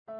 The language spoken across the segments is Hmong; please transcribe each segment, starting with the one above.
Kuv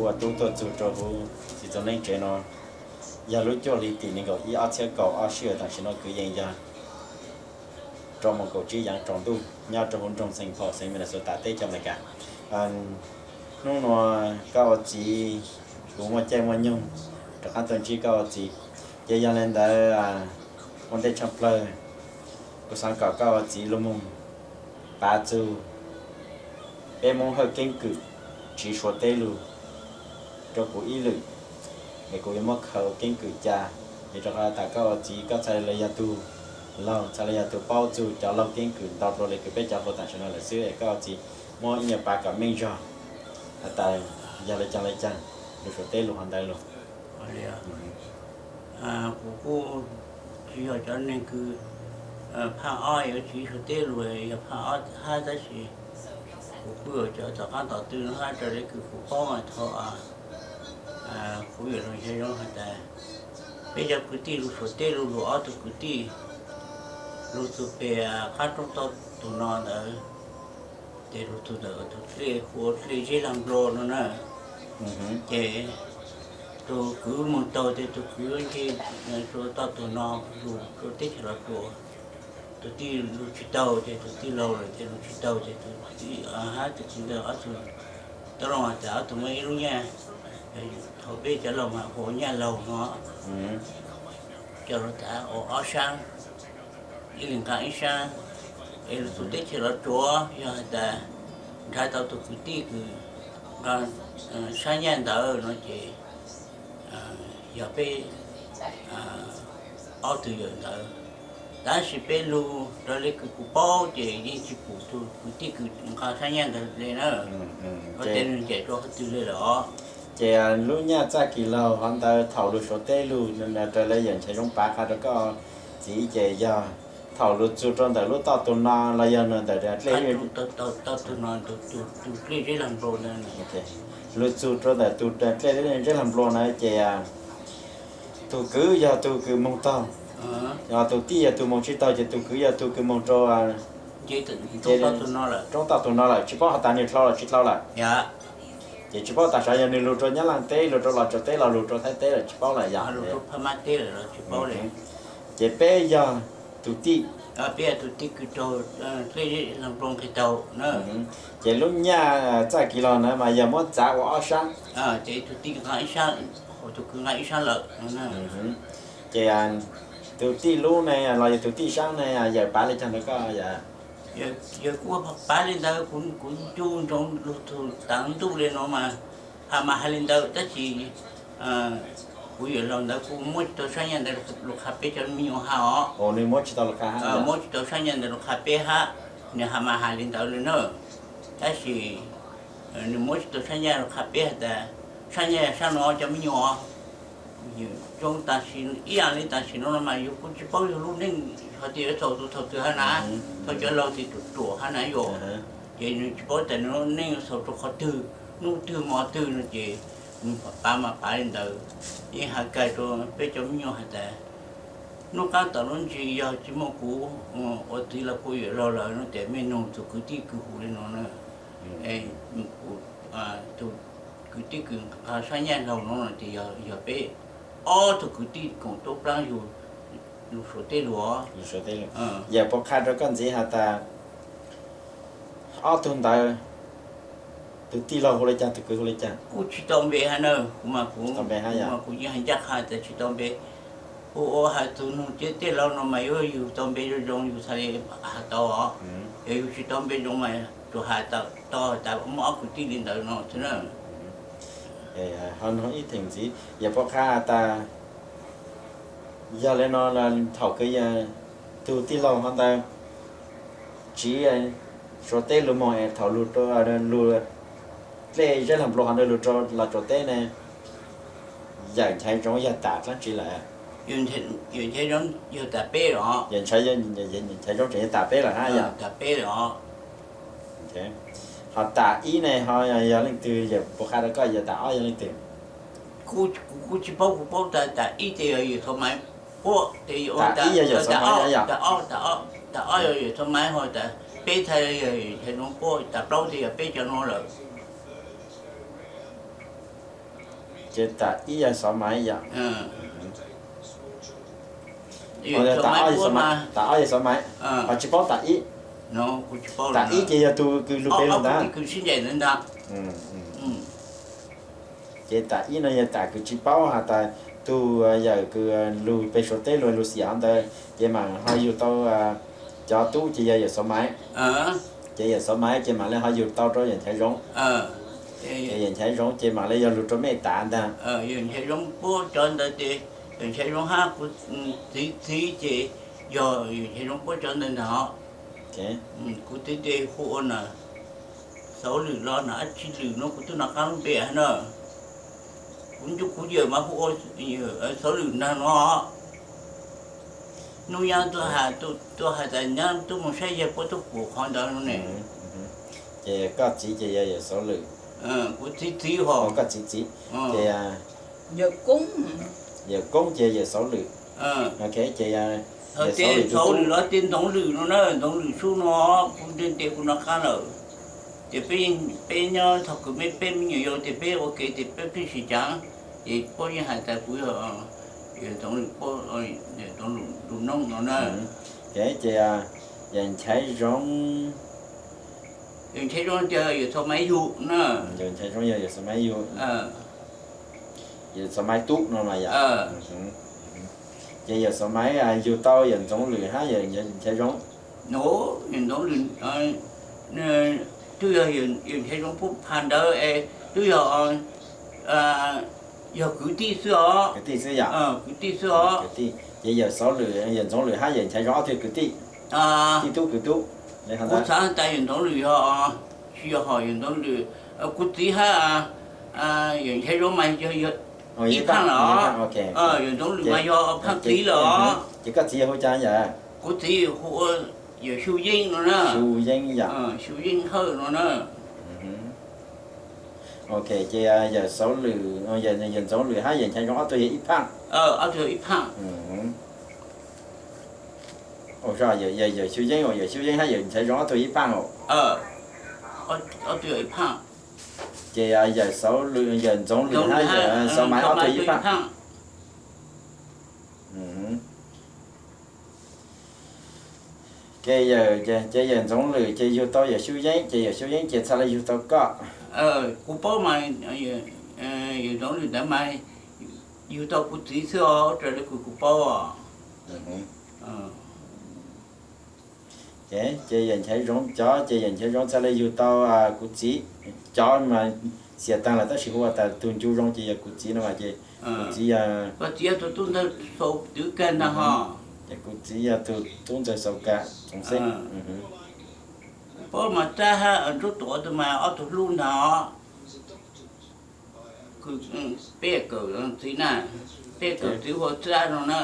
ua tub tuaj txug rau huv txiv txaus neej tsev no, yog lub cuaj hli tim nees nkaum ib ob txhiab kaum ob sij hawm tam sim no kwv yees yog rau moos kaum tsib yaav tsaus ntuj nyob rau huv nroog Saint Paul xeev Minnesota teb chaws Amelikas. Hnub nuav koj ua txiv, kuv muaj caij muaj nyoog rov qaab tuaj ntsib koj ua txiv, ces yog le ntawd ua ntej tshaj plawg kuv xaav kom koj ua txiv lug moog pav txug peb Moob Hawj keeb kwm tsiv Suav teb lug rau kuv ib lwm, es kuv yuav muab khaws ua keeb kwm ca. Ces rau qhov tas koj ua txiv koj txhaj le yog tug laug, txhaj le yog tug paub txug cov laug keeb kwm ntau dlua le kws peb cov hluas tam sim no lawm xwb, es koj ua txiv muab ib nyuag pav kom meej zog has tas yog le caag le caag lug Suav teb lug qhov ntawd lug. Kuv kuj tsis yog cov neeg kws phaj ob yuav tsiv Suav teb lug, yog phaj ob hab, tab sis kuv kuj yog cov tom qaab tom tw no hab raws le kws kuv paub mas thaum kuv yuav lug ntshe zoo has tas peb cov kwv tij lug Suav teb lug, lug ob tug kwv tij, lug txug pem qab roob toj tug no ntawd, ces lug txug ntawm tug dlej hu ua dlej Zeb Lag Nplo no na. Ces tug kwv moog taug ces tug kwv nce rua toj tug no lug rua teb chaws Los Tsuas, tug tij lug tsis taug ces tug tij laug lawm ces lug tsis taug ces tug tij hab tug txiv ntawd ob tug tau loo has tas ob tug muaj ib lub nyaj, thaum peb cov laug mas hu ua nyaj laug no, coj lug tav ua ob sab, ib leeg nqaa ib sab, es lug txug teb chaws Los Tsuas yog has tas nrhav tau tug kwv tij kws nqaa sab nyaj ntawd no ces yog peb ob tug yawm ntawd. Tab sis peb lug raws le kws kuv paub ces yeej tsis pum tug kwv tij kws nqaa sab nyaj ntawd le na. Koj tej ncaim rua qhov twg le lawm os. Ces lub nyaj txaj kis laug hov ntawd thaum lug Suav teb lug raws le yawm ntshe zoo pav qha rau koj txiv ces yog thaum lug txug rua ntawm lub toj tug no los yog ntawm dlej, toj tug no, tug dlej Zeb Lag Nplo na. Lug txug rua ntawm tug dlej Zeb Lag Nplo na ces tug kwv yog tug kws moog taug, tug tij yog tug moog tsis taug ces tug kwv yog tug kws moog rua roob toj tug no lawm, tsis paub has tas nwg dlhau los tsis dlhau lawm. Ces tsis paub tas sav yog nwg lug rua Nyab Laaj teb, lug rua Los Tsuas teb los lug rua Thaib teb lawm tsis paub lawm yog. Ces peb yog tug tij, peb yog tug tij kws raug dlej Zeb Lag Nplo nqis taug na. Ces lub nyaj txaj kis laug na mas yog muab txav ua ob sab. Ces tug tij nqaa ib sab, tug kwv nqaa ib sab lawm. Ces tug tij lub ne los yog tug tij saab ne yawm pav le caag ntawd koj? Yawm kuj pav le ntawd, kuv ncu ntsoov lug txug taav ntuj le no mas has mas hais le ntawd tab sis kuv Kuv yawm laus ntawd kuv muab tsis tau sab nyaj ntawd los qha peb cov me nyuam hab os. Muab tsis tau sab nyaj ntawd los qha peb hab, nws hab mas hais li ntawd li na. Tab sis nws muab tsis tau sab nyaj los qha peb has tas sab nyaj sab no cov me nyuam zoo tam sim ib yam li tam sim no no mas yus kuj tsis paub yus lub neej hais tias yuav txhaum tus thaum twg hab na, thaum cov laus tias ruam ruam hab na yom. Ces nws tsis paub tas nws lub neej yuav txhaum rau qhov twg, hnub twg hmo twg no ces nws pav mas pav li ntawd. Yeej has kawg rau peb cov me nyuam has tas hnub qaab tom lub ntsis yog tsis muaj kuv ua txiv los kuv yawm laus lawm no ces mej nug tug kwv tij kwv hu li no na. Tug kwv tij kwv sab nyaj laug no no ces yog peb ob tug kwv tij koom tub plaab yug lug Suav teb lug. Yawm puas qha rau koj ntxiv has tas ob tug ntawd, tug tij laug hu le caag, tug kwv hu le caag? Kuj tsis tau npe hab na, kuv mas kuv, kuv yeej has ncaj qha tas tsis tau npe. Hu ua has tug nug tej laug no mas yuav yug tau npe zoo zoo yug txhaj le has tau os. Yog yug tsis tau npe zoo mas tsuas has tau tas muaj ob kwv tij li ntawd no xwb na. Ho nug ib theem ntxiv, yawm puas qha has tas yog le no thaum kws tug tij laug hov ntawd tsiv Suav teb lug moog es thaum lug, lug dlej zeb laug nplu hov ntawd lug rau Los Tsuas teb ne, yawm Nchaiv Zoov yog tam dlaab tsi lawm? Yawm Nchaiv Zoov yog tam peb lawm. Yawm Nchaiv Zoov tseem yog tam peb lawm hab yog? Tam peb lawm. Ho tam ib ne ho yog leej twg, yawm puas qha rau koj yog tam ob yog leej twg? Kuv kuj tsis paub, kuv paub tas tam ib ces yog yawm Xov Maiv puab, tam ib yog yawm Xov Maiv, tam ob yog yawm Xov Maiv, ho tam peb txhaj yog yawm Nchaiv Zoov puab, tam plaub ces yog peb cov no lawm. Ces tam ib yog Xov Maiv yom? Tam ob yog Xov Maiv, ho tsis paub tam ib. Tam ib ces yog tug kws lug peb lug ntag. Ces tam ib no yog tam kws tsis paub has tas tug yawm kws lug peg Suav teb lug, lug xiam hov ntawd ces mam ho yug tau cov tub ces yog yawm Xov Maiv. Ces yawm Xov Maiv ces mam le ho yug tau rau yawm Nchaiv Zoov. Ces yawm Nchaiv Zoov ces mam le yog lug rau mej tam ntag. Yawm Nchaiv Zoov puab cov ntawd ces yawm Nchaiv Zoov hab kuv txiv txiv ces yog yawm Nchaiv Zoov puab cov ntawd ntag. Kuv txiv ces hu ua na Xauv Lwm los na, Tsi Lwm no kuv tub nov qaab lub npe na. Kuv ncu kuv yawm mas hu ua Xauv Lwm ntag no. Nub nyaab tuaj has tas nyaab tub moog saib yawg puab tub pum qhov ntawd no ne. Ces koj txiv ces yog yawm Xauv Lwm. Kuv txiv txiv ho koj txiv txiv ces yawm Koob ces yawm Xauv Lwm. Ces Xauv Lwm los ces Ntxoov Lwm no na, Ntxoov Lwm sub no kuv nte nte kuv nov qaab lawm. Ces peb nyob thaum kws mej peb me nyuam yaus ces peb ua ke ces peb pheej sim caav, ces puab yeej has tas kuv yog Ntxoov Lwm, Ntxoov Lwm Nub no na. Ces yawm Nchaiv Zoov, yawm Nchaiv Zoov ces yawm Xauv Maiv yug na. Yawm Nchaiv Zoov yog yawm Xauv Maiv yug, yawm Xauv Maiv tub no mas yom. Ces yawm Xauv Maiv yug tau yawm Ntxoov Lwm hab yawm Nchaiv Zoov. Yawm Ntxoov Lwm twb yog yawm Nchaiv Zoov puab phaj ntawd es twb yog, yog kwv tij xwb os. Kwv tij xwb yom? Kwv tij xwb os. Ces yawm Xauv Lwm, yawm Ntxoov Lwm hab yawm Nchaiv Zoov ob tug kwv tij, tij tub kwv tub. Kuv xaav tas yawm Ntxoov Lwm yog, tsis yog ho yawm Ntxoov Lwm, kuv txiv hab yawm Nchaiv Zoov mas yog ib phaaj lawm. Yawm Ntxoov Lwm mas yog phaaj txiv lawm os. Ces koj txiv yog hu cas yom? Kuv txiv hu ua yawm Xyu Yeeb no na. Xyu Yeeb yom? Xyu Yeeb Hawj no na. Ok, ces yawm Xauv Lwm, yawm Ntxoov Lwm hab yawm Nchaiv Zoov ob tug yog ib phaaj. Ob tug yog ib phaaj. Yawm Xyu Yeeb, yawm Xyu Yeeb hab yawm Nchaiv Zoov ob tug ib phaaj os. Ob tug yog ib phaaj. Ces yawm Xauv Lwm, yawm Ntxoov Lwm hab yawm Xauv Maiv ob tug ib phaaj. Ces yawm, ces yawm Ntxoov Lwm ces yug tau yawm Xyu Yeeb, ces yawm Xyu Yeeb ces txhaj le yug tau koj. Kuv paub mas, yawm Ntxoov Lwm ntawd mas yug tau kuv txiv xwb os, raws li kuv, kuv paub os. Ces yawm Nchaiv Zoov cov, ces yawm Nchaiv Zoov txhaj le yug tau kuv txiv cov mas xiam tag lawm tab sis hu ua tas tus ncu zoo ces yog kuv txiv no mas ces kuv txiv yog, kuv txiv yog tus tub ntxawg Xaus Twv Kag ntag ho. Ces kuv txiv yog tus tub ntxawg Xaus Kag Txoov Xeeb. Paub mas Txab hab Ntsuab Tuam tus mas ob tug hlub ntag os. Peb kawm txiv na, peb kawm txiv hu ua Txab no na.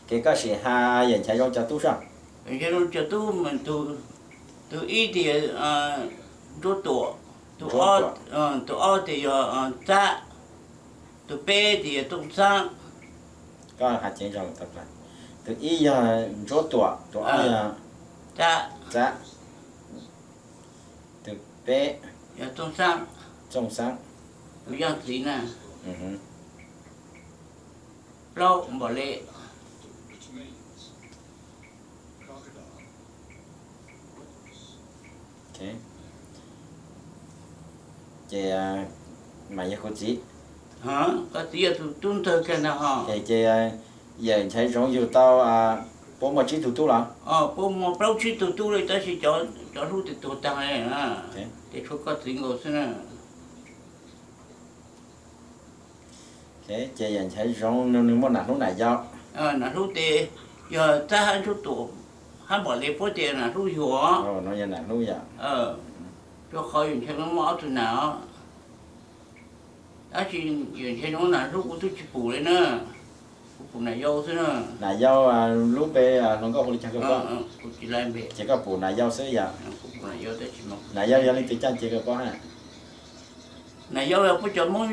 Ces koj sim has yawm Nchaiv Zoov cov tub soj. Nchaiv Zoov cov tub, tus ib tias Ntsuab Tuam, tus ob tias yog Txab, tus peb tias yog Tooj Xaab. Koj has ceev zog, tus ib yog Ntsuab Tuam, tus ob yog Txab, tus peb yog Tooj Xaab, tus yog txiv na, plaub Npom Lev. Ces mas yog kuv txiv. Koj txiv yog tus tub ntxawg kawg ntag ho. Ces yawm Nchaiv Zoov yug tau puab muaj tsib tug tub los? Puab muaj plaub tsib tug tub li tab sis cov hlub twb tuag tag li, ces tshuav koj txiv nkaus xwb na. Ces yawm Nchaiv Zoov no nws muaj nam hlub nam yau? Nam hlub tes yog Txab hab Ntsuab Tuam hab Npom Lev puab tes nam hlub yug. No yog nam hlub yom. Rua qhov yawm Nchaiv Zoov muaj ob tug nam os. Tab sis yawm Nchaiv Zoov nam hlub kuv twb tsis pum li na. Kuv pum nam yau xwb na. Nam yau lub npe hluas nkauj hu li cas koj paub? Ces koj pum nam yau xwb yom. Nam yau yog leej twg caj nce koj paub hab? Nam yau yog puab cov Moob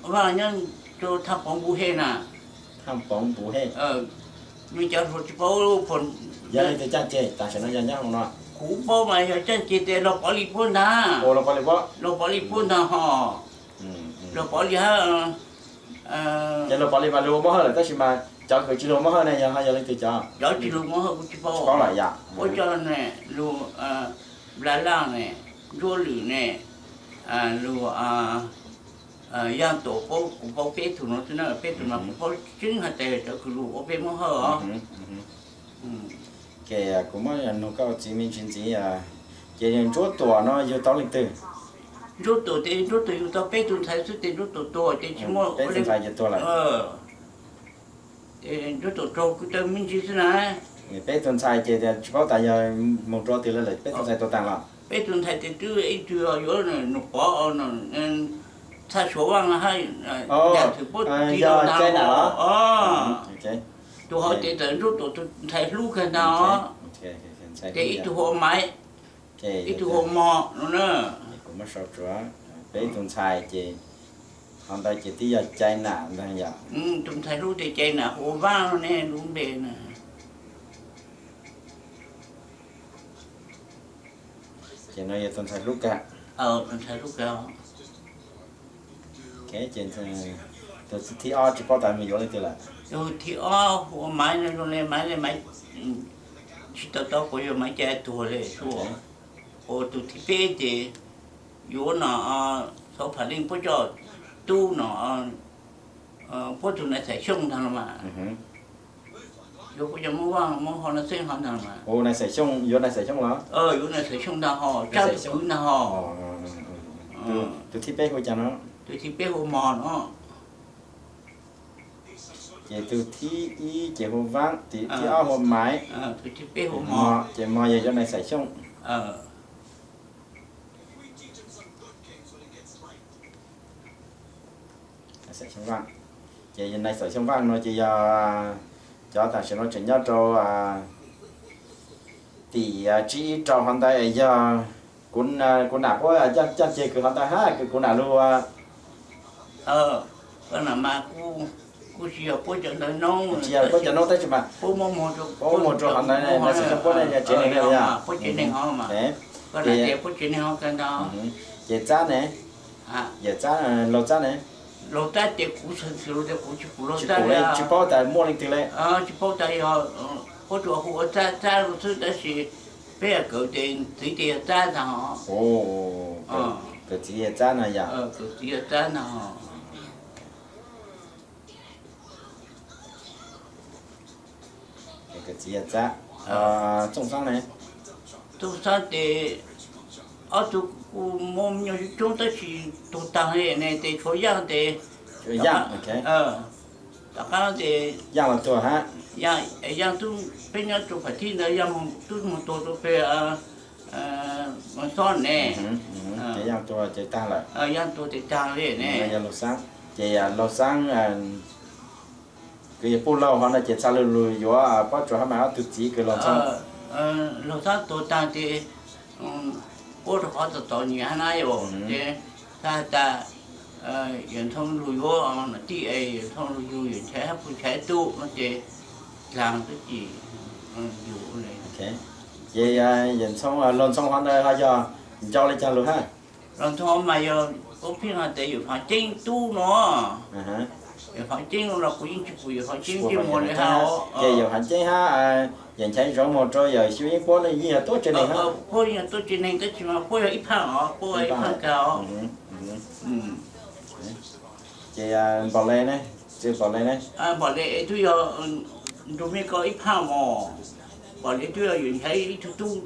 Vaj nyob rua Thaj Poov Npu He na. Thaj Poov Npu He. Mej cov hluas tsis paub. Yog leej twg caj nce tam sim no yog nyob hauv no? Kuv paub mas yog caj nce tes Los Pov Lis puab ntag. Los Pov Lis puab? Los Pov Lis puab ntag ho. Los Pov Lis hab. Ces Los Pov Lis mas lug ua Moob Hawj lawm tab sis mas cov kws tsis lug ua Moob Hawj ne yog ho yog leej twg cov? Cov tsis lug Moob Hawj kuv tsis paub. Tsis paub lawm yom. Puab cov ne lug Npla Laj ne, Ntsuab Lwm ne, lug Yaaj Tuam, kuv paub peb tug no xwb na, peb tug mas kuv paub tseeb hais tias cov kws lug ua peb Moob Hawj os. Ces kuv muab nug koj txiv me ntsis ntxiv, ces Ntsuab Tuam no yug tau leej twg? Ntsuab Tuam tes Ntsuab Tuam yug tau peb tug ntxhais xwb tes Ntsuab Tuam tuag ces tsis muaj. Peb tug ntxhais ces tuag lawm. Ntsuab Tuam raug kwv taw me ntsis xwb na. Peb tug ntxhais ces tsis paub tas yog moog rua twg lawm, peb tug ntxhais tuag taag los? Peb tug ntxhais tes twb ib tug yuav Nuj Pov, Txhaj Suav Vaaj hab Yaj Thwm puab tig tau ntag. Tus hov ces txawm Ntsuab Tuam tus ntxhais hlub kawg ntag os. Ces ib tug hu ua Maiv, ib tug hu ua Mog no na. Peb tug ntxhais ces hov ntawd ces twb yog Cai Nam ntag yom. Tus ntxhais hlub tes Cai Nam hu ua Vaaj no ne lub npe na. Ces no yog tus ntxhais hlub kawg. Tus thib ob tsis paub tas mus yuav leej twg lawm. Tus thib ob hu ua Maiv no, zoo le Maiv le Maiv tsis tau tau puas yog Maiv Cai tuag le. Ua tus thib peb ces yuav no Xauv Pham Leej puab cov tub no, puab tus Nais Xais Xyooj ntag los mas. Yuav puab cov Moob Vaaj Moob Hov no xeeb hov ntag los mas. Nais Xais Xyooj, yuav Nais Xais Xyooj los? Yuav Nais Xais Xyooj ntag ho, Tsab tus kwv ntag ho. Tus thib peb hu cas no? Tus thib peb hu Mog no. Ces tus thib ib ces hu Vaab, tus thib ob hu Maiv, tus thib peb hu Mog, ces Mog yog yuav Nais Xais Xyooj. Ces Nais Xais Xyooj Vaaj no ces yog cov tam sim no tseem nyob rau tim tsib ib rau hov ntawd yog kuv nam puab caj ceg kws hov ntawd hab, kws kuv nam lug. Koj nam mas kuj tsis yog puab cov ntawd noob, tsis yog puab cov noob tab sis mas puab muab muag rua hov ntawd, Nais Xais Xyooj puab ne yog tsev neeg, puab tsev neeg hov mas. Koj nam tias puab tsev neeg hov kawg ntag. Ces Txab ne? Yawm Txab, Laug Txab ne? Laug Txab ces kuv xeev xwm lug tias kuv tsis pum Laug Txab li, tsis paub tas muaj leej twg li. Tsis paub tas yog, puab tsuas hu ua Txab Txab lug xwb tab sis peb kawm tes txiv tes yog Txab ntag ho. Kawm txiv yog Txab no yog? Kawm txiv yog Txab ntag ho. Kawm txiv yog Txab. Txooj Xaab ne? Txooj Xaab tes ob tug Kuj muaj me nyuam coob tab sis tuag tag li ne, ces tshuav Yaj ces, Yaj, tom qab ces Yaj los tuag hab, Yaj tub, peb nyob rau phav thib ntawd Yaj tub mus tuag rau pem Xob ne. Ces Yaj tuag ces tag lawm. Yaj tuag ces tag li ne. Yog Laug Xab, ces Laug Xab kws yog puj laug hov no ces txha lug lug yuav Pob Tsuas hab mas ob tug txiv kws Laug Ntxhoo. Laug Xab tuag tag ces puab rau qhov txom txom nyem hab na yom, ces txha has tas Yawm Ntxhoo lug yuav no tij es Yawm Ntxhoo lug yug Yawm Nchaiv hab Phu Nchaiv tub no ces dlaag tub ci yug. Ces Yawm Ntxhoo, Laug Ntxhoo hov ntawd ho yog ncau le caag lug hab? Laug Ntxhoo mas yog puab pheej has tas Yawm Faav Ceeb tub no. Yawm Faav Ceeb no los kuv yeej tsi pum Yawm Faav Ceeb ntsej muag le hab. Ces Yawm Faav Ceeb hab Yawm Nchaiv Zoov moog rau Yawm Xyu Yeeb puab yeej yog tuab tsev neeg hab. Puab yog tuab tsev neeg tab sis mas puab yog ib phaaj os, puab ib phaaj kag os. Ces Npaum Le ne, Txiv Npaum Le ne? Npaum Le twb yog nrug mej ko ib phaaj mog. Npaum Le twb yog Yawm Nchaiv ib tug tub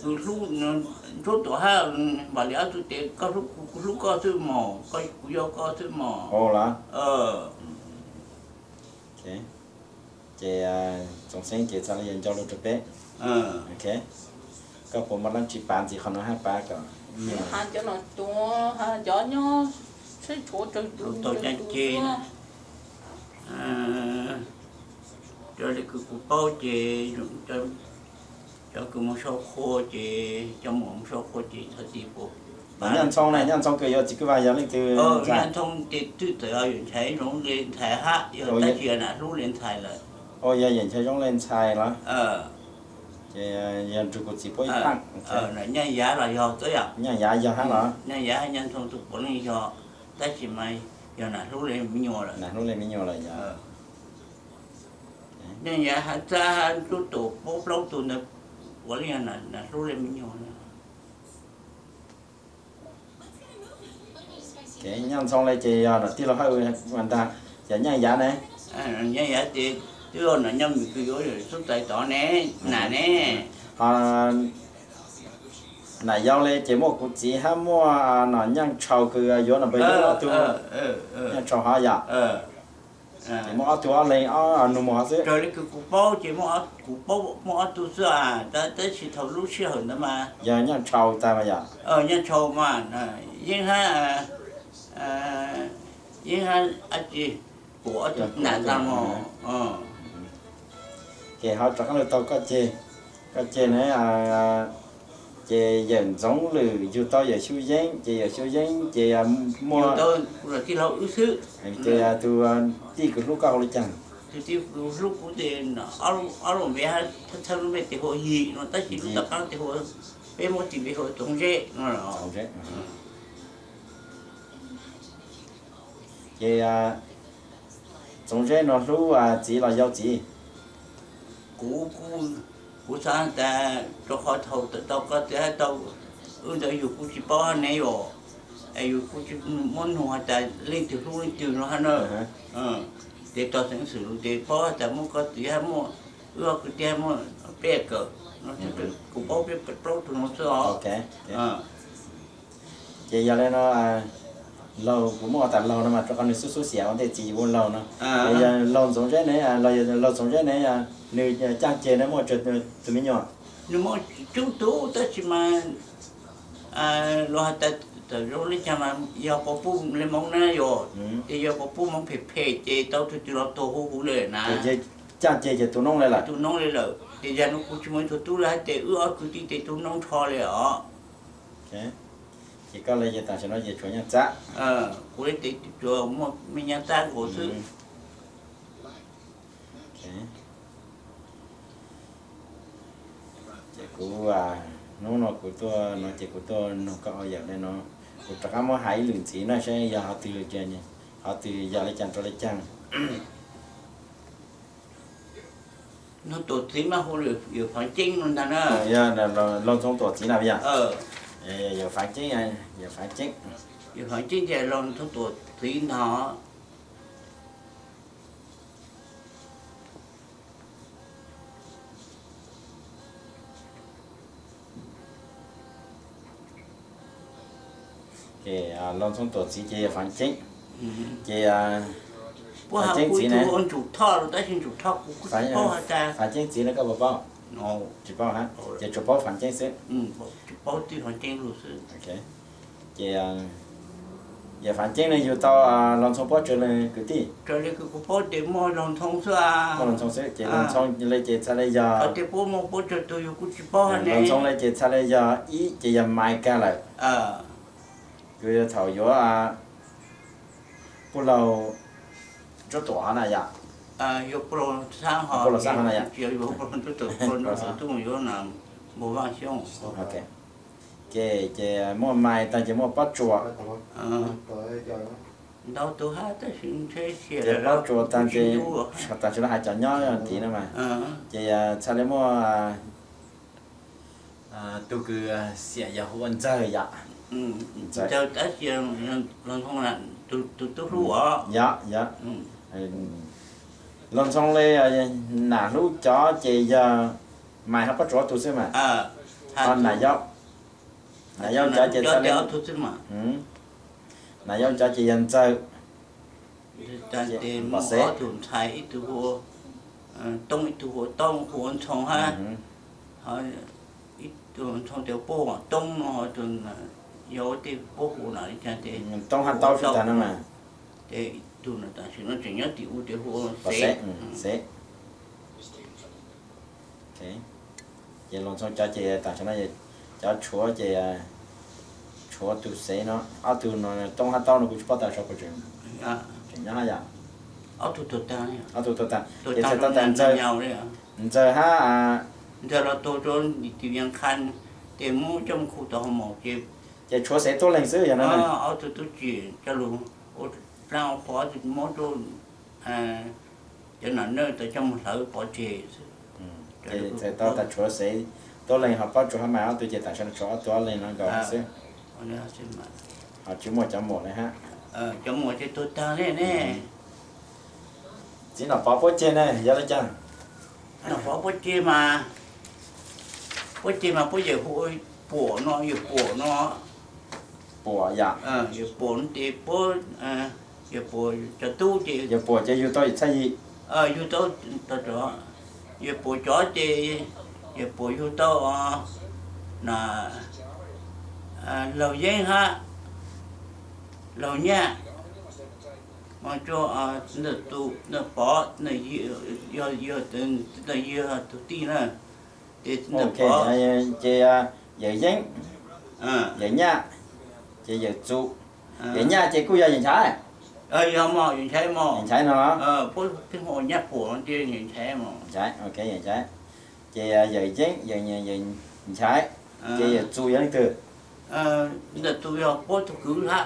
kws hlub ntsuab tuam hab. Npaum Le ob tug ces koj hlub kuv, kuv hlub koj xwb mog, koj kuv yog koj xwb mog. Ces Txoov Xeeb ces txha le yog ncau lug rau peb. Koj puas muaj dlaab tsi pav ntxiv qhov nuav hab, pav kom cov no tuav, cov nyob tsheb tshuav tsaws tus tau caj ces, cov le kws kuv paub ces cov kws mus sau qhua ces, cov muam mus sau qhua ces txhais tes puas. Nyaj Ntxhoo ne, Nyaj Ntxhoo kws yuav Txiv Kwj Vaj yog leej twg? Nyaj Ntxhoo ces twb txawm Yawm Nchaiv Zoov le ntxhais hab, yog tab sis yog Nam Hlub le ntxhais lawm. Yog Yawm Nchaiv Zoov le ntxhais los? Ces yog nrug kuv txiv puab ib phaaj. Nyaj Yav los yog xwb yom? Nyaj Yav yog hab los? Nyaj Yav hab Nyaj Ntxhoo tug puav leej yog, tab sis mas yog Nam Hlub le me nyuam lawm. Nam Hlub le me nyuam lawm yog. Nyaj Yav hab txab hab ntsuab tuam puab plaub tug ntawd puav leej yog Nam Hlub le me nyuam lawm. Nyaj Ntxhoo le ces yog nam tij laug Hawj ntag, ces Nyaj Yav ne? Nyaj Yav ces twb yog nam Nyaj Mim kws yuav Xub Txais tod ne, nam ne. Ho nam yau le ces muaj kuv txiv hab muaj nom Nyaj Tshau kws yuav nom Npawg Yub ob tug. Nyaj Tshau hov yom? Ces muaj ob tug ob leeg ob nus mos hov xwb. Raws li kws kuv paub ces kuv paub muaj ob tug xwb, tab sis thaum lub sij hawm ntawd mas yog Nyaj Tshau tag mas yom? Nyaj Tshau mas yeej hab, yeej hab ab tsi, kuv ob tug nam ntag mog. Ces ho rov qab lug tau koj ceg, koj ceg ne, ces Yawm Ntxoov Lwm yug tau Yawm Xyu Yeeb, ces Yawm Xyu Yeeb ces muaj tij laug wb xwb. Ces tus tij kws hlub koj hu le caag? Tus tij kws hlub kuv ces ob lub npe hab, txhawb lub npe tes hu Yim no tab sis lub tom qab tes hu, peb muab tis npe hu Txoov Zeb no. Ces Txoov Zeb no hlub txiv los yau txiv? Kuv, kuv xav tas rau qhov thaum tau koj txiv hab tau wb ntawd yug kuv tsis paub hab ne yom, es yug kuv tsis muab nug has tas leej twg hlub leej twg no hab na. Ces tau xeev xwm lug ces paub has tas muaj koj txiv hab muaj wb ob kwv tij hab muaj peb kawm, kuv paub peb plaub tug no xwb os. Ces yog le no, laug kuv muab hu tas laug no mas rau qhov nws xub xub xiam ua ntej txiv yug ua laug no. Yog laug Txoov Zeb ne, laug Txoov Zeb ne, nws caaj ceg ne muaj tsawg tug me nyuam? Nws muaj coob tug tab sis mas luag has tas txawm zoo le caag mas yog puas puj le Moob na yom, ces yog puas puj Moob phem phem ces tau tug twg los tuag huv huv le na. Caaj ceg ces tu noob le lawm. Tu noob le lawm ces yog no kuv tsis muaj ib tug tub le hab ces wb ob kwv tij ces tu noob nrho le os. Ces koj le ces tam sim no ces tshuav Nyaj Txab. Kuv le ces tsuas muaj me Nyaj Txab nkaus xwb. Ces kuv, hnub no kuv tuaj no ces kuv tuaj nug koj ua yam le no, kuv rov qab muab hais ib lwm ntxiv na saib yog qhov twg, qhov twg yog le caag rau le caag. Ntxoov Tuam txiv mas hu Yawm Faav Ceeb no ntag na. Yog laug Ntxoov Tuam txiv na yog? Yawm Faav Ceeb, Yawm Faav Ceeb. Yawm Faav Ceeb ces laug Ntxoov Tuam txiv ntag. Ces Los Ntxhoo Tuam txiv ces yog Fav Ceeb. Ces Fav Ceeb txiv ne, Fav Ceeb txiv ne koj puas paub? Tsis paub hab, ces tsuas paub Fav Ceeb xwb. Ces yog Fav Ceeb ne yug tau Los Ntxhoo Pob Tsuas lawv kwv tij. Los Ntxhoo xwb, ces Los Ntxhoo le ces txhaj le yog, Los Ntxhoo le ces txhaj le yog ib ces yog Maiv Kag lawm. Kws thaum yuav Puj Laug Ntsuab Tuam hov na yom. Puj Laug Xab hov na yom. Ces muaj Maiv taag ces muaj Pob Tsuas. Ces Pob Tsuas taag ces, taag sis lawv has cov nyob tiv no mas, ces txhaj le muaj tug kws xiam yog hu ua Ntxawg yom. Ntxawg, yog, yog. Los Ntxhoo le nam hlub cov ces yog Maiv hab Pob Tsuas ob tug xwb mas. Ho nam yau, nam yau cov ces txhaj le, nam yau cov ces yog Ntxawg, Npam Xev, ib tug hu ua Toob, ib tug hu ua Toob, hu ua Ntxhoo hab. Ib tug Ntxhoo tes puab hu ua Toob no, yog tej puab hu na li cas tes Toob hab Toob tsis tag no mas. Tes ib tug no tam sim no tseem nyob tim u tes hu ua Xev. Ces Los Ntxhoo cov ces tam sim no cov tshuav ces tshuav tug Xev no, ob tug no Toob hab Toob no kuv tsis paub tas sov puas tseem nyob hab yom. Ob tug tuag tag ces txhais tau tas Ntxawg, Ntxawg hab Ntxawg los tuag rau tim Vias Khas, ces muab coj mus khu tom hoo maum ces, ces tshuav Xev tuab leeg xwb yog no. Ob tug tub tsim coj lug ua dlaab ua qhua, ob tug muab rau cov nam nawj tau coj mus hlawv pov tseg xwb. Ces txhais tau tas tshuav Xev tuab leeg ho Pob Tsuas hab Maiv ob tug ces tam sim no tshuav ob tug ob leeg no nkaus xwb. Ho tsis muaj cov muam le hab. Cov muam ces tuag tag le ne. Txiv Nom Pov puab ceg ne yog le caag? Nom Pov puab ceg mas, puab ceg mas puab yawm hu Puam no, yawm Puam no. Puam yom. Yawm Puam no ces puab, yawm Puam cov tub ces, yawm Puam ces yug tau yawm Txhaj Yim. Yug tau, yawm Puam cov ces, yawm Puam yug tau na, Laug Yeeb hab Laug Nyaj, mas rua ntawm tus ntawm Pov, ntawm Yig, yog tus tij na, ces ntawm Pov ces yawm Yeeb, yawm Nyaj, ces yawm Txus. Yawm Nyaj ces kuj yog yawm Nchaiv. Yog mog, yawm Nchaiv mog. Yawm Nchaiv no, puab pheej hu Nyaj Puam no ces yawm Nchaiv mog. Nchaiv, ok, yawm Nchaiv. Ces yawm Yeeb, yawm Nchaiv, ces yawm Txus yog leej twg? Ntawm Txus yog puab tug kwv hab,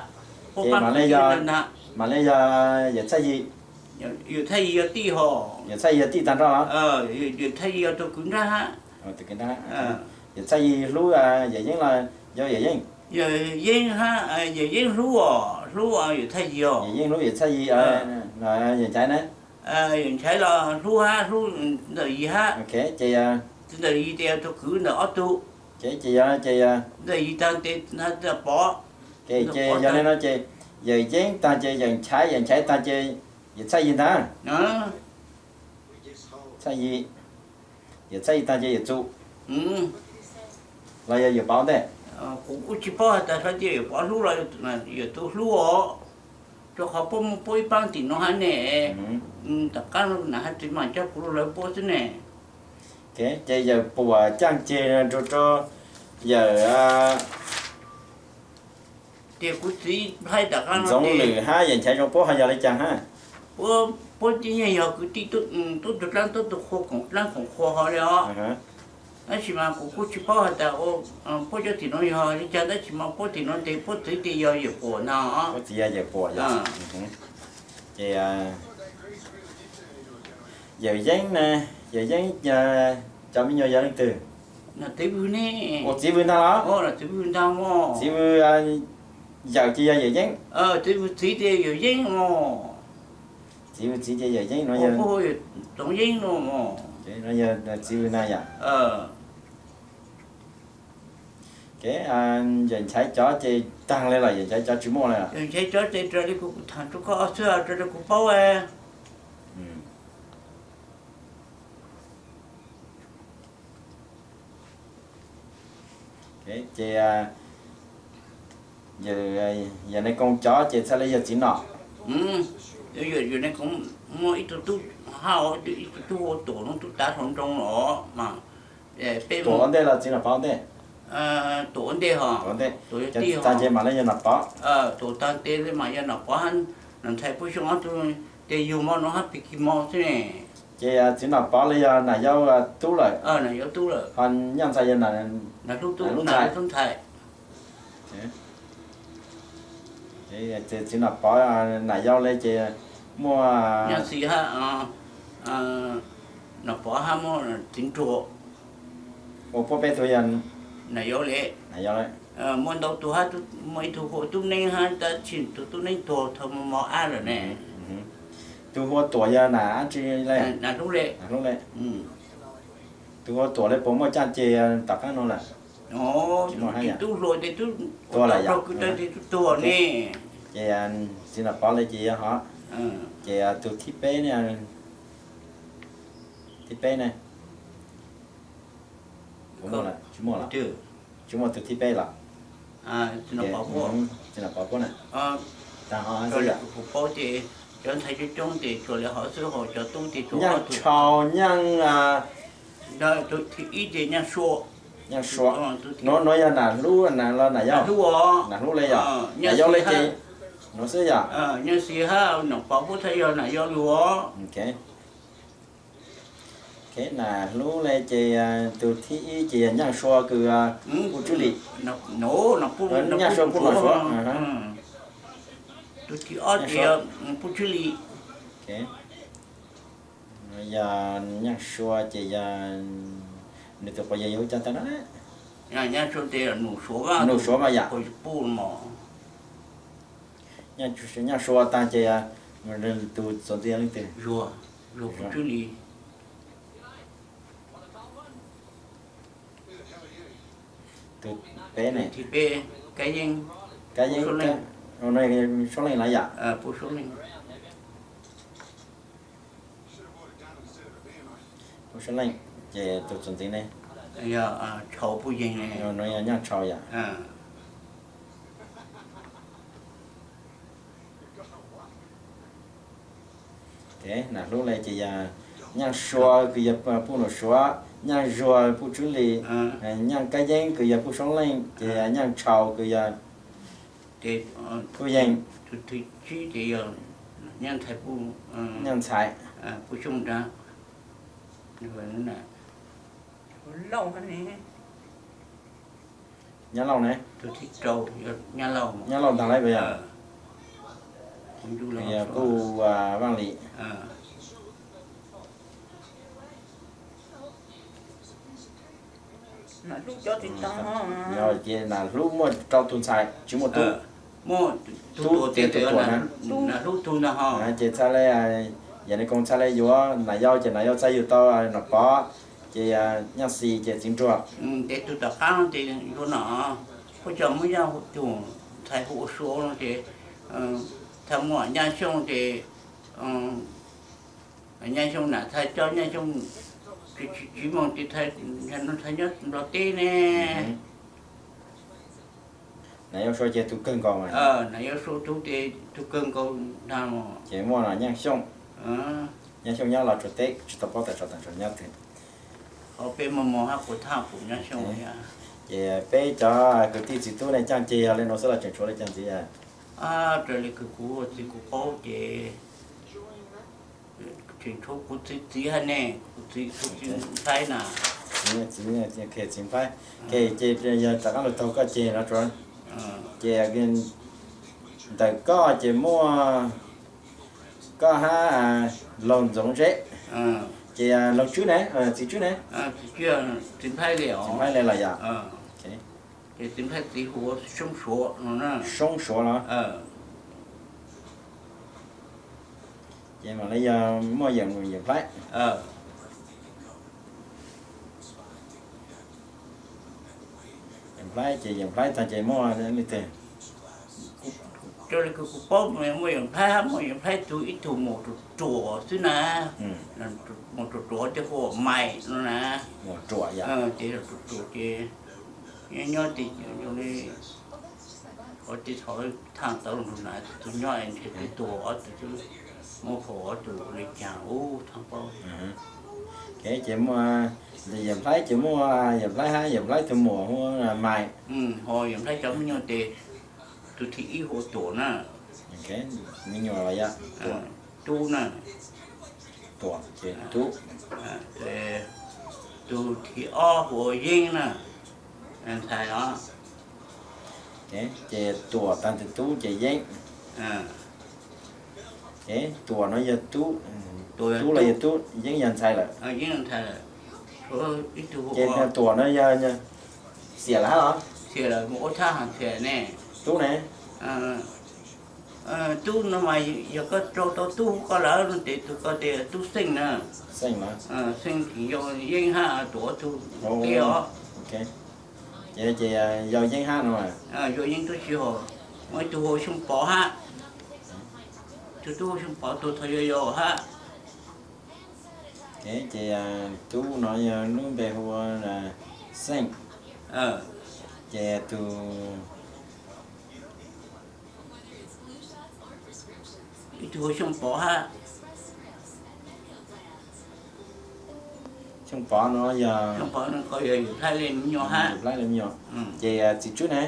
puab pab kwv ntag. Mam le yog yawm Txhaj Yim. Yawm Txhaj Yim yog tij hos. Yawm Txhaj Yim yog tij tag nrho los? Yawm Txhaj Yim yog tug kwv nrab hab. Yawm Txhaj Yim hlub yawm Yeeb los yog yawm Yeeb? Yawm Yeeb hab, yawm Yeeb hlub os, hlub yawm Txhaj Yim os. Yawm Yeeb hlub yawm Txhaj Yim, yawm Nchaiv na? Yawm Nchaiv los hlub hab, hlub ntawm Yig hab. Ces ntawm Yig ces yog tug kwv ntawm ob tug. Ces yog, ces yog ntawm Yig tag ces Pov. Ces yog le no ces yawm Yeeb tag ces yawm Nchaiv, yawm Nchaiv tag ces yawm Txhaj Yim ntag. Txhaj Yim, yawm Txhaj Yim tag ces yawm Txus los yog yawm Pov ntag. Kuv kuj tsis paub has tas sab tias yawm Pov hlub los yawm Txus hlub os. Rua qhov puab muaj puab ib paab tim no hab ne. Tom qaab no nam hab txiv mam coj kuv lug hlawv puab xwb ne. Ces yawm Puam caaj ceg nrug rua yawm Ntxoov Lwm hab yawm Nchaiv Zoo puab ho yog le caag hab? Puab tib nyuag yog kwv tij, tub tug dlaab tub tug qhua, koom dlaab koom qhua hov le os. Tab sis mas kuv kuj tsis paub has tas puab cov tim no yog le caag, tab sis mas puab tim no tes puab txiv tes yog yawm Puam ntag. Puab txiv yog yawm Puam yog. Ces yawm Yeeb na, yawm Yeeb cov me nyuam yog leej twg? Txiv Vwj ne. Ua Txiv Vwj ntag los? Txiv Vwj ntag mog. Txiv Vwj yawm ces yog yawm Yeeb. Txiv Vwj txiv ces yawm Yeeb mog. Txiv Vwj txiv ces yawm Yeeb no yog. Txiv Vwj na yom. Kev, yawm Nchaiv cov ces tag li los yawm Nchaiv cov tsis muaj li. Yawm Nchaiv cov ces raws li kuv tham rau koj xwb, raws li kuv paub. Ces yawm Nais Koos cov ces txhaj li yog txiv nom. Yawm Nais Koos muaj ib tug tub, hab ib tug tub hu ua Tuam no, tub tav hluas nraug los mas peb Tuam ua ntej los txiv nom Pov ua ntej? Tuam ua ntej ho. Tuam ua ntej. Tuam yog tij ho. Tag ces mam li yog nom Pov. Tuam tag ces mas yog nom Pov hab nom ntxhais Puj Xyooj ob tug, ces yug mo no hab Pis Kis mo xwb ne. Ces txiv nom Pov li yog Nam Yau tub lawm? Nam Yau tub lawm. Ho Nyaj Ntxhais yog Nam Hlub tub ntxhais. Txiv nom Pov, Nam Yau li ces muaj Nyaj Xis hab, nom Pov hab muaj txiv Nruas. Ua puab peb tug yog Nam Yau li. Nam Yau li. Muaj ntau tug hab, muaj ib tug hu ua Tub Neeb hab, tab sis tus Tub Neeb tuag thaum mos mos ab lawm ne. Tus hu ua Tuam yog Nam dab tsi li? Nam Hlub li. Nam Hlub li. Tus hu ua Tuam li puas muaj caj ces tom qab no lawm? Tub hluas ces tub tuag lawm yom? Ces txiv nom Pov li ces yog ho. Ces tus thib peb ne? Thib peb ne? Tsis muaj lawm. Tsis muaj tus thib peb los? Txiv nom Pov puab na. Tag ho xwb yom? Cov ntxhais coob coob ces tsuas li ho xwb, ho cov tub ces tsuas Nyaaj Tshau, Nyaaj, ib ces Nyaaj Sua. Nyaaj Sua. Nuav yog Nam Hlub los Nam Yau? Nam Hlub li yom? Nam Yau li ces nuav xwb yom? Nyaj Xis hab nom Pov puab txhaj yog Nam Yau lug. Nam Hlub li ces tus thib ib ces yog Nyaaj Sua kws Puj Tswb Lis. Nyaaj Sua Puj Nom Suav. Tus thib ob ces yog Puj Tswb Lis. Yog Nyaaj Sua ces yog nws tus quas yawg yog hu cas tau na? Nyaaj Sua ces Num Suav mas yom? Nyaaj Sua tag ces tus txuas ntxiv leej twg? Zuag, Zuag Puj Tswb Lis. Tus peb ne? Thib peb, Kab Yeeb. Kab Yeeb, Suab Leej los yom? Puj Suab Leej. Puj Suab Leej, ces tus txuas ntxiv ne? Yog Tshau Puj Yeeg. Nuav yog Nyaaj Tshau yom? Nam Hlub li ces yog Nyaaj Sua kws yog Puj Nom Suav, Nyaaj Zuag Puj Tswb Lis, Nyaaj Kab Yeeb kws yog Puj Suab Leej, ces Nyaaj Tshau kws yog Puj Yeeg. Tus thib tsib ces yog Nyaaj Ntxhais, Puj Xyooj Nrag. Nyab Lauj ne? Tus thib rau Nyab Lauj. Nyab Lauj ntag lauj puas yog? Yog Kuj Vaaj Lis. Ces Nam Hlub muaj rau tug ntxhais tsis muaj tub. Tub ces tus Tuam na. Ces txhaj le, yog Nais Koos txhaj le yuav Nam Yau ces Nam Yau txhaj yug tau Nom Pov, ces Nyaj Xis ces txiv Nruas. Ces tug tom qab no ces yug no, puab coj muab Nyaj Xis tug ntxhais hu ua Sua no ces txhaj muaj Nyaj Xyooj ces Nyaj Xyooj nam txhaj coj Nyaj Xyooj, tsis moog ces txhaj nyob Nplog teb ne. Nam Yau Sua ces tug kawg nkaus mas. Nam Yau Sua tug ces tug kawg nkaus ntag. Ces muaj Nyaj Xyooj, Nyaj Xyooj nyob Los Tsuas teb tsis tau paub tas tsov tas tsov nyob twg. Ho peb mos mos hab puas thaj pum Nyaj Xyooj. Ces peb cov kwv tij txiv tub ne caaj ces yog le nuav xwb los tseem tshuav le caag ntxiv? Raws li kws kuv txiv kuv paub ces tseem tshuav kuv txiv txiv hab ne, kuv txiv, kuv txiv Nplhaib na. Txiv Nplhaib, ces yog rov qab lug taug koj ceg no tso. Ces ntawm koj ces muaj koj hab Laug Ntxoov Zeb, ces Laug Tswb ne, txiv Tswb ne? Txiv Nplhaib li los yog? Ces txiv Nplhaib txiv hu ua Soob Suav no. Soob Suav los? Ces mam li yog muaj Yawm Nplaib. Nplhaib ces Yawm Nplhaib tag ces muaj li twg? Raws li kuv paub muaj Yawm Nplhaib hab, muaj Yawm Nplhaib tug ib tug maum ruam ruam xwb na. Maum ruam ruam tej hu ua Maiv no na. Ces ruam ruam ces nyob nyob ces zoo li qhov tej thaum thaaj tau lug na, tus tug nyob es ntshe twb tuag ob tug xwb, muab phau ob tug li caag ub thaaj paub. Ces muaj Yawm Nplhaib ces muaj Yawm Nplhaib hab Yawm Nplhaib tug muam hu ua Maiv. Ho Yawm Nplhaib cov me nyuam ces tus thib ib hu ua Tuam na. Me nyuam los yog Tub na. Tuam ces Tub. Tus thib ob hu ua Yeeb na, ntxhais os. Ces Tuam tag ntawd Tub ces Yeeb. Tuam no yog Tub, Tub los yog Tub, Yeeb yog ntxhais lawm. Ces Tuam no yog xiam lawm hab los? Tub ne? Tub no mas yog koj rau tau Tub hu koj lawm no ces tus ko ces Tub Xeej na. Xeej Yau, Yeeb hab Tuam ob tug tiag os. Ces yog Yeeb hab no. Yog Yeeb tub tsis hos, muaj ib tug hu ua Xyooj Pov hab. Tus tub hu Xyooj Pov tuag thaum yau yau hab. Ces Tub no yog lub npe hu ua Xeej. Ces tus, ib tug hu Xyooj Pov hab. Xyooj Pov no yog Yawm Nplhaib li me nyuam hab. Ces Txiv Tswb ne?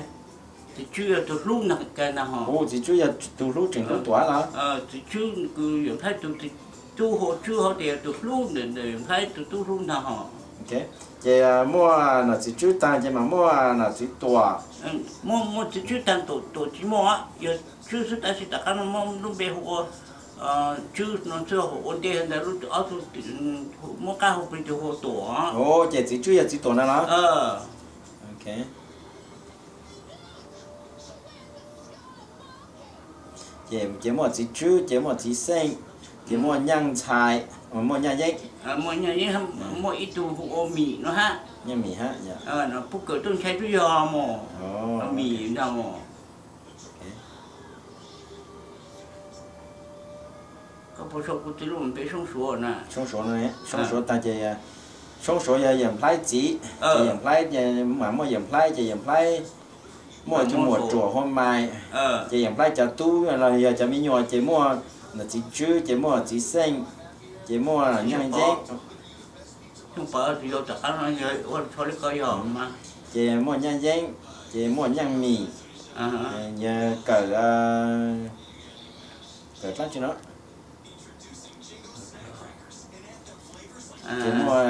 Txiv Tswb yog tus hlub ntag, ntag hos. Txiv Tswb yog tus hlub tseem hlub Tuam los? Txiv Tswb kws Yawm Nplhaib tug tub hu Tswb hov ces yog tus hlub ntawm Yawm Nplhaib tus tub hlub ntag hos. Ces muaj nom Txiv Tswb tag ces mas muaj nom Txiv Tuam. Muaj, muaj Txiv Tswb tag, Tuam tsis muaj, yog Tswb xwb, tab sis tom qab no muab lub npe hu ua Tswb no xwb, ua ntej ntawd ob tug muab qab hu plig tus hu Tuam. Ces Txiv Tswb yog Txiv Tuam na los? Ces, ces muaj Txiv Tswb, ces muaj Txiv Xeej, ces muaj Nyaaj Ntxhais, muaj Nyaaj Yeeb. Muaj Nyaaj Yeeb, muaj ib tug hu ua Mim no hab. Nyaaj Mim hab. Pub kawm tuaj ntshai twb yog mos. Mim ntag mos. Koj puas sau kuv txiv lub npe Soob Suav na? Soob Suav no, Soob Suav tag ces Soob Suav yog Yawm Nplhaib txiv, ces Yawm Nplhaib mas muaj Yawm Nplhaib ces Yawm Nplhaib muaj tus muam ruam hu Maiv, ces Yawm Nplhaib cov tub los yog cov me nyuam ces muaj nom Txiv Tswb, ces muaj Txiv Xeej, ces muaj Nyaaj Yeeb. Ces muaj Nyaaj Yeeb, ces muaj Nyaaj Mim, yog kawm, kawm dlaab tsi no? Ces muaj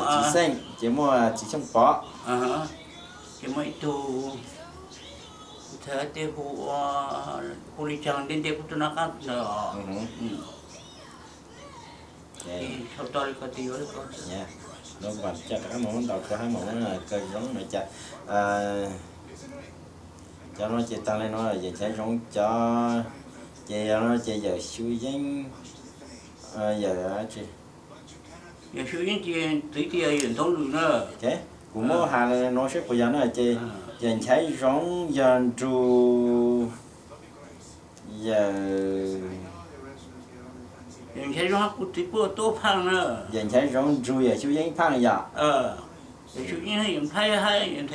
Txiv Xeej, ces muaj Txiv Xyooj Pov. Ces muaj ib tug, ntxhais tej hu, hu li caag nte nte kuv tug noj qaab ntawd. Lub npas coj rov qab mus ntaus kua hab mus kaw zoo no cas. Cov no ces taag le no, Yawm Nchaiv Zoov cov, ces yog no ces Yawm Xyu Yeeb, Yawm, Yawm Xyu Yeeb ces txiv tias Yawm Ntxoov Lwm na. Kuv muab has no seb puas yog na ces Yawm Nchaiv Zoov yog nrug Yawm, Yawm Nchaiv Zoov hab kuv txiv puab tuab phaaj na. Yawm Nchaiv Zoov nrug Yawm Xyu Yeeb phaaj yom. Yawm Xyu Yeeb hab Yawm Nplhaib hab Yawm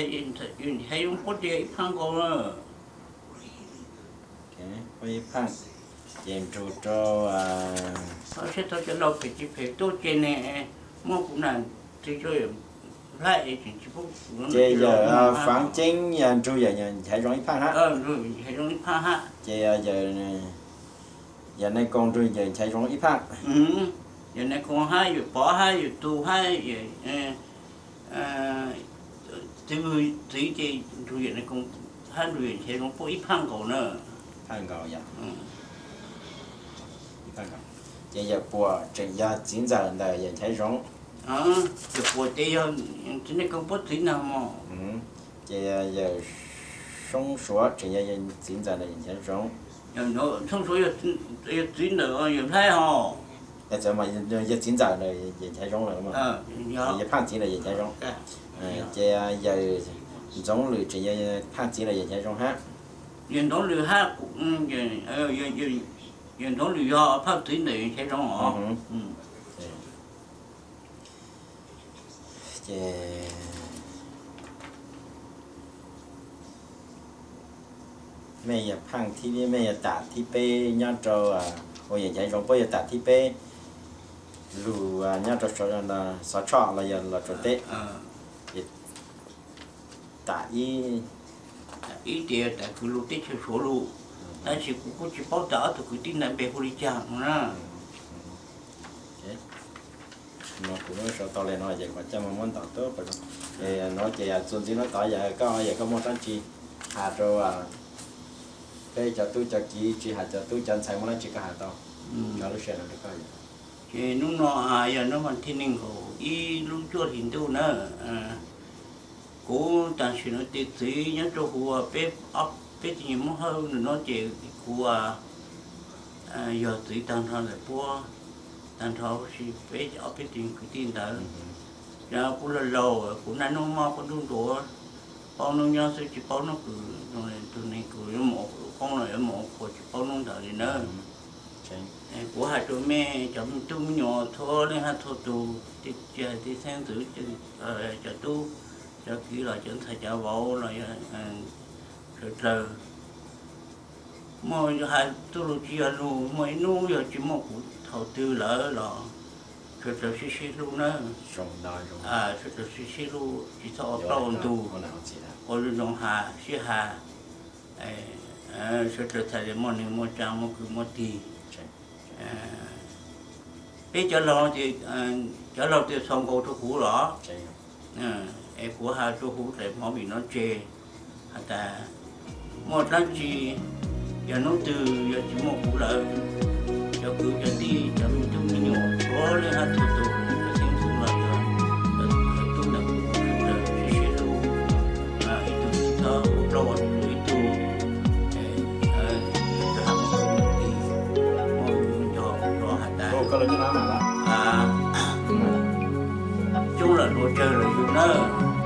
Nchaiv Zoov puab ces ib phaaj nkaus na. Puab ib phaaj, ces nrug rau, saib tau cov laus phem tsis phem tuaj ces ne, muab kuv nam txiv rau Yawm Nplhaib es tseem tsis pub kuv. Ces Yawm Faav Ceeb yog nrug Yawm Nchaiv Zoov ib phaaj hab. Nchaiv Zoov ib phaaj hab. Ces Yawm Nais Koos nrug Yawm Nchaiv Zoov ib phaaj. Yawm Nais Koos hab Yawm Pov hab Yawm Tug hab Txiv, txiv ces nrug Yawm Nais Koos hab nrug Yawm Nchaiv Zoov puab ib phaaj nkaus na. Phaaj nkaus yom. Ces Yawm Puas tseem yog txiv ntxawm ntawm Yawm Nchaiv Zoov. Yawm Puas ces yog txiv Nais Koos puab txiv ntag mog. Ces Yawm Soob Suav tseem yog txiv ntxawm ntawm Yawm Nchaiv Zoov. Soob Suav yog txiv ntawm Yawm Nplhaib hos. Yog txiv ntxawm ntawm Yawm Nchaiv Zoov lawm, yog phaaj txiv ntawm Yawm Nchaiv Zoov. Ces Yawm Ntxoov Lwm tseem yog Phaaj txiv los yog Nchaiv Zoo hab? Yog Ntxoov Lwm hab, yog Ntxoov Lwm yog Phaaj txiv ntawm Nchaiv Zoo os. Ces mej yog Phaaj thib, mej yog tam thib peb nyob rau, uas yog Nchaiv Zoo puab yog tam thib peb lug nyob rau Xov Tshoj los yog Los Tsuas teb. Ces tam ib, ib tias tam kws lug teb chaws Suav lug, tab sis kuv kuj tsis paub tas ob tug kwv tij ntawd npe hu li cas no na. No kuv sau tau le no ces kuv coj moog muab ntaus tuab. Nuav ces txuas ntxiv nuav tod yog koj, yog koj muaj dlaab tsi has rau peb cov tub cov kiv, tsis has cov tub cov ntxhais muaj dlaab tsi koj has tau. Lub sij hawm no rau koj. Ces hnub no yog hnub vas thib neeg nkaum ib lub cuaj hli ntuj na. Kuv tam sim no tes txiv nyob rau huv peb, peb tug nyuas Moob Hawj no ces kuv yog txiv tag nrho ntawm puab, tag nrho huv si peb ob peb tug kwv tij ntawd. Yog kuv laug laug, kuv naj nub mob, kuv ntuj ntuav, paub nub nyob xwb tsis paub nub kws, tug neeg kws yuav moog ua qoob los yuav moog ua qhua tsis paub nub ntawd li na. Kuv has rua mej cov tub me nyuam txhua leej hab txhua tug, tsis hais tij xeeb ntxwv, cov tub cov kiv los cov ntxhais cov vauv los yog sawv dlawg, muaj has txuj lug tsis yog lug, muaj ib nub yog tsis muaj kuv thaus twg lawm los sawv dlawg sib sib hlub na. Sawv dlawg sib sib hlub, tsis txhob ua plaub ua ntug, ua zoo zoo has sib has. Sawv dlawg txhais tes muaj neeg muaj tsaa, muaj kwv muaj tij. Peb cov laug ces, cov laug tias txhos nkaus rua kuv los, es kuv has rua huv daim movie no tseg has tas muaj dlaab tsi, yog nub twg yog tsis muaj kuv lawm, cov kwv cov tij cov me tub me nyuam txhua leej hab txhua tug, cov xeeb ntxwv los yog cov tub ntawm kuv sawv dlawg sib sib hlub, ib tug tsis txhob ua plaub ua ntug ib tug. Coj has tas coob lawm luag tsawg lawm yug nawb.